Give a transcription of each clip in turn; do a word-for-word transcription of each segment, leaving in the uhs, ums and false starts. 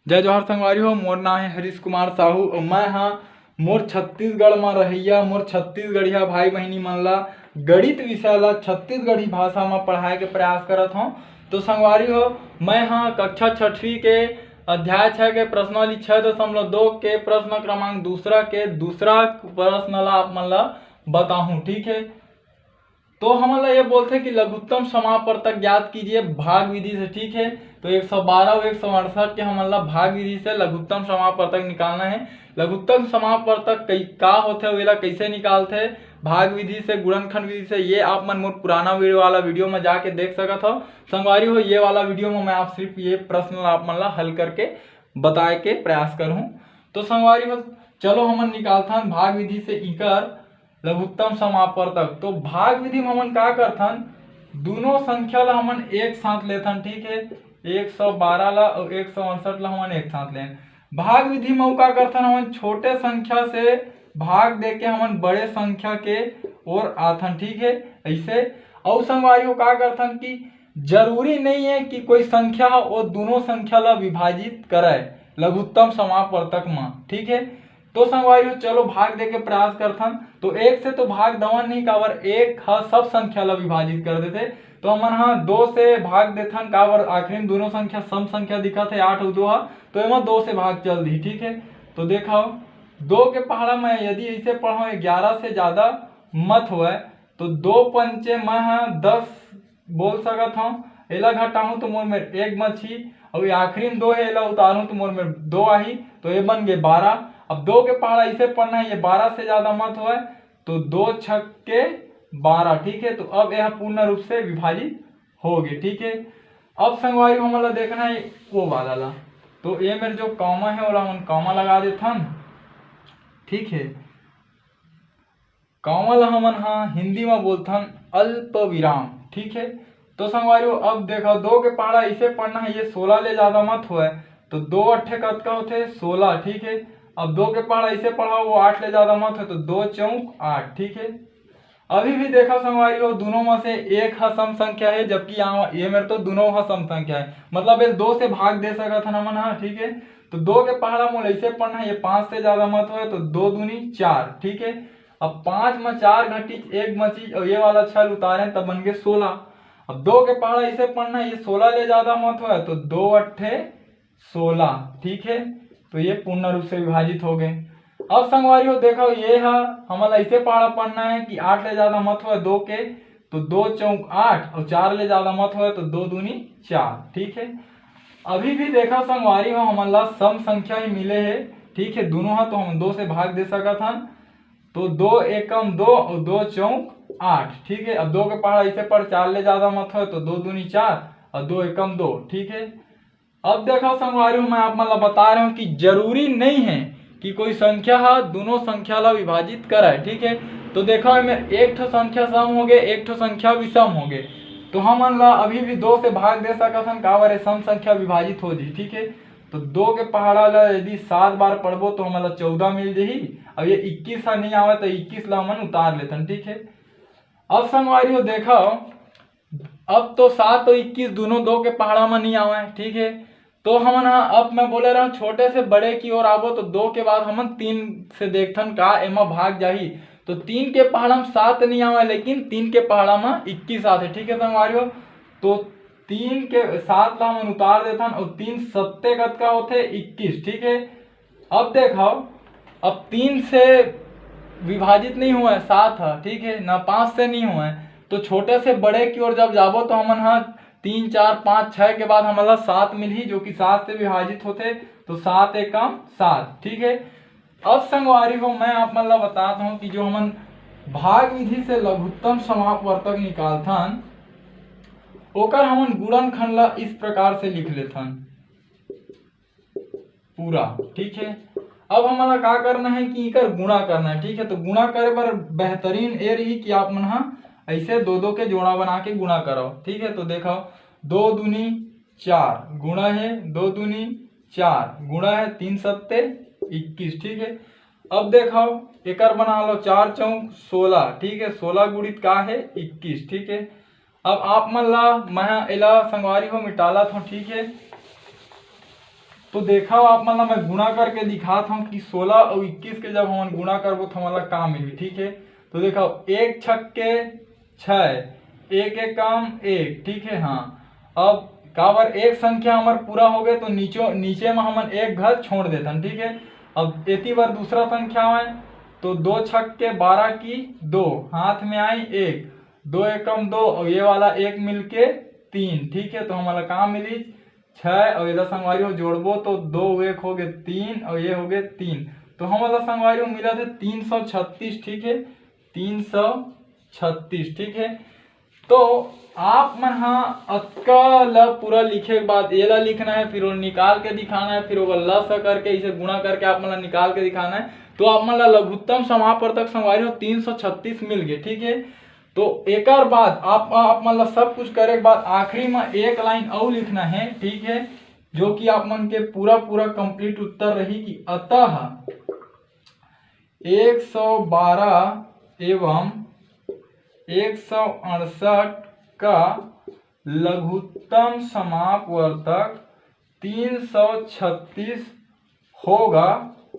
जय जोहार संगवारी हो, मोर नाम है हरीश कुमार साहू और मैं हाँ मोर छत्तीसगढ़ म रहइया मोर छत्तीसगढ़िया भाई बहिनी मन ला गणित विषय ला छत्तीसगढ़ी भाषा म पढ़ाए के प्रयास करत हौं। तो संगवारी हो, मैं हाँ कक्षा छठवीं के अध्याय छः के प्रश्नावली छः दशमलव दो के प्रश्न क्रमांक दूसरा के दूसरा प्रश्न ला आप मन ला बताहूँ, ठीक है। तो हमन ला ये बोलथे कि लघुत्तम समापवर्तक ज्ञात कीजिए भाग विधि से, ठीक है। तो एक सौ बारह और एक सौ अड़सठ के हमन ला भाग विधि से लघुत्तम समापवर्तक निकालना है। लघुत्तम समापवर्तक कई-, का होथे, वेला कैसे निकालथे, भाग विधि से, गुणनखंड विधि से, ये आप मन मोर पुराना वीडियो वाला वीडियो में जाके देख सकत हो। संगवारी हो, ये वाला वीडियो में मैं आप सिर्फ ये प्रश्न ला आप मन ला हल करके बताए के प्रयास करहूँ। तो संगवारी हो, चलो हमन निकालथन भाग विधि से इकर लघुत्तम समापवर्तक। तो भाग विधि में हमन का करथन, दोनों संख्या ला हमन एक साथ लेथन, ठीक है, एक सौ बारह ला और एक सौ अड़सठ ला हमन एक साथ लेन। भाग विधि में अउ का करथन, हमन छोटे संख्या से भाग देके हमन बड़े संख्या के ओर आथन, ठीक है। ऐसे अउ संगवारी हो का करथन कि जरूरी नहीं है कि कोई संख्या ह वो दोनों संख्या ला विभाजित करे लघुत्तम समापवर्तक म, ठीक है। तो संगवारी हो, चलो भाग दे के प्रयास करथन। तो एक से तो भाग दवन नहीं, काबर एक ह सब संख्या ला विभाजित कर देथे। तो हमन ह दो से भाग देथन, काबर आखिरी में दोनों संख्या सम संख्या दिखत हे, आठ अउ दो ह, तो एमा दो से भाग चल दिही, ठीक है। तो देखो, दो के पहाड़ा में यदि ऐसे पढ़ो ग्यारह से ज्यादा मत होए, तो दो पंचे मैं ह दस बोल सकत हौं। एला घटाहूँ तो मोर में एक बचही, अउ ये आखिरी में दो है, एला उतारूँ तो मोर में दो आही, तो ये बन गए बारह। अब दो के पहाड़ा ऐसे पढ़ना है, ये बारह से ज्यादा मत होए, तो दो छक के बारह, ठीक है। तो अब यह पूर्ण रूप से विभाजित हो गए, ठीक है। अब संगवारी हमन ला देखना है वो वाला ला, तो ये मेरे जो कॉमा है, ओला हमन कॉमा लगा देथन, ठीक है। कॉमा ला हमन हा हिंदी में बोलथन अल्प विराम, ठीक है। तो संगवारी हो, अब देखो, दो के पहाड़ा ऐसे पढ़ना है, ये सोलह ले ज्यादा मत होए, तो दो अट्ठे कतका होथे, सोलह, ठीक है। अब दो के पहाड़ा ऐसे पढ़ाओ, वो आठ ले ज्यादा मत होए, तो दो चौक आठ, ठीक है। अभी भी देखा संगवारी हो, दोनों में से एक ह सम संख्या है, जबकि यहाँ ये मेरे तो दोनों ह सम संख्या है, मतलब ये दो से भाग दे सकत हन हमन हा, ठीक है। तो दो के पहाड़ा मोला ऐसे पढ़ना है, ये पाँच से ज्यादा मत होए, तो दो दूनी चार, ठीक है। अब पाँच में चार घटी एक बची और ये वाला छल उतारे तब बन गए सोलह। अब दो के पहाड़ा ऐसे पढ़ना है, ये सोलह ले ज्यादा मत होए, तो दो अट्ठे सोलह, ठीक है। तो ये पूर्ण रूप से विभाजित हो गए। अब संगवारी हो देखो, ये ह हमन ला ऐसे पहाड़ा पढ़ना है कि आठ ले ज्यादा मत होए दो के, तो दो चौक आठ और चार ले ज्यादा मत होए तो दो दूनी चार, ठीक है। अभी भी देखो संगवारी हो, हमन ला सम संख्या ही मिले है, ठीक है। दोनों ह तो हम दो से भाग दे सकत हन, तो दो एकम दो और दो चौक आठ, ठीक है। अब दो के पहाड़ा ऐसे पढ़, चार ले ज्यादा मत होए तो दो दूनी चार और दो एकम दो, ठीक है। अब देखो संगवारी हो, मैं आप मन ला बता रहे हूँ कि जरूरी नहीं है कि कोई संख्या ह दोनों संख्या ला विभाजित करे, ठीक है। तो देखो, एमे एक ठो संख्या सम हो गए, एक ठो संख्या विषम हो गए, तो हमन ला अभी भी दो से भाग दे सकत हन, काबर ये सम संख्या विभाजित हो जी, ठीक है। तो दो के पहाड़ा ला यदि सात बार पढ़बो तो हमन ला चौदह मिल जही। अब ये इक्कीस ह नहीं आवे तो इक्कीस ला हमन उतार लेथन, ठीक है। अब संगवारी हो देखो, अब तो सात और इक्कीस दोनों दो के पहाड़ा में नहीं आवे, ठीक है। तो हमन ह, अब मैं बोले रहा, छोटे से बड़े की ओर आबो तो दो के बाद हमन तीन से देखथन का एमा भाग जाही। तो तीन के पहाड़ा में सात नहीं आवे, लेकिन तीन के पहाड़ा में इक्कीस आथे, ठीक है संगवारी हो। तो तीन के सात ला हमन उतार देथन और तीन सत्ते कतका होथे, इक्कीस, ठीक है। अब देखो, अब तीन से विभाजित नहीं हुआ है सात ह, ठीक है ना, पाँच से नहीं हुआ है। तो छोटे से बड़े की ओर जब जाबो तो हमन ह तीन चार पाँच छः के बाद हमन ला सात मिलही, जो कि सात से विभाजित होथे, तो सात एकम सात, ठीक है। अब संगवारी हो, मैं आप मन ला बतात हूँ कि जो हमन भाग विधि से लघुत्तम समापवर्तक निकालथन, ओकर हमन गुणनखंड ला इस प्रकार से लिख लेथन पूरा, ठीक है। अब हमन ला का करना है कि इकर गुणा करना है, ठीक है। तो गुणा करे बर बेहतरीन ए रही कि आप मन हा ऐसे दो दो के जोड़ा बना के गुणा करो, ठीक है। तो देखो, दो दूनी चार गुणा है, दो दूनी चार गुणा है तीन सत्ते इक्कीस, ठीक है। अब देखो, एकर बना लो, चार चौक सोलह, ठीक है, सोलह गुणित का है, इक्कीस, ठीक है। अब आप मन ला मैं एला संगवारी हो मिटालत हूँ, ठीक है। तो देखा, आप मन ला मैं गुणा करके दिखात हूँ कि सोलह और इक्कीस के जब हमन गुणा करबो तो हमन ला का मिलही, ठीक है। तो देखा, एक छक्के छः, एक एकम एक, ठीक है। हाँ, अब काबर एक संख्या हमर पूरा हो गए तो नीचे नीचे में हमन एक घर छोड़ देथन, ठीक है। अब एती बार दूसरा संख्या आए तो दो छक्के बारह की दो, हाथ में आई एक, दो एकम दो और ये वाला एक मिलके तीन, ठीक है। तो हमन ला का मिली, छः, और एला संगवारी हो जोड़बो तो दो एक हो गए तीन और ये हो गए तीन। तो हमन ला संगवारी हो मिला थे तीन सौ छत्तीस, ठीक है, तीन सौ छत्तीस, ठीक है। तो आप मन हा अतका ला पूरा लिखे के बाद एला लिखना है, फिर वो निकाल के दिखाना है, फिर ओकर ला स करके इसे गुणा करके आप मन ला निकाल के दिखाना है। तो आप मन ला लघुत्तम समापवर्तक संगवारी हो तीन सौ छत्तीस मिल गए, ठीक है। तो एकर बाद आप आप मन ला सब कुछ करे के बाद आखिरी में एक लाइन अउ लिखना है, ठीक है, जो कि आप मन के पूरा पूरा कंप्लीट उत्तर रही कि अतः एक सौ बारह एवं एक सौ अड़सठ का लघुत्तम समापवर्तक तीन सौ छत्तीस होगा,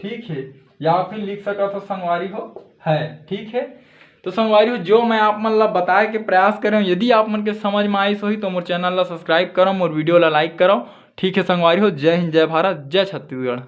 ठीक है, या फिर लिख सकत हो संगवारी हो है, ठीक है। तो संगवारी हो, जो मैं आप मन ला बताए के प्रयास करे हूँ, यदि आप मन के समझ में आइस होही तो मोर चैनल ला सब्सक्राइब करो, मोर वीडियो ला लाइक करो, ठीक है संगवारी हो। जय हिंद, जय भारत, जय छत्तीसगढ़।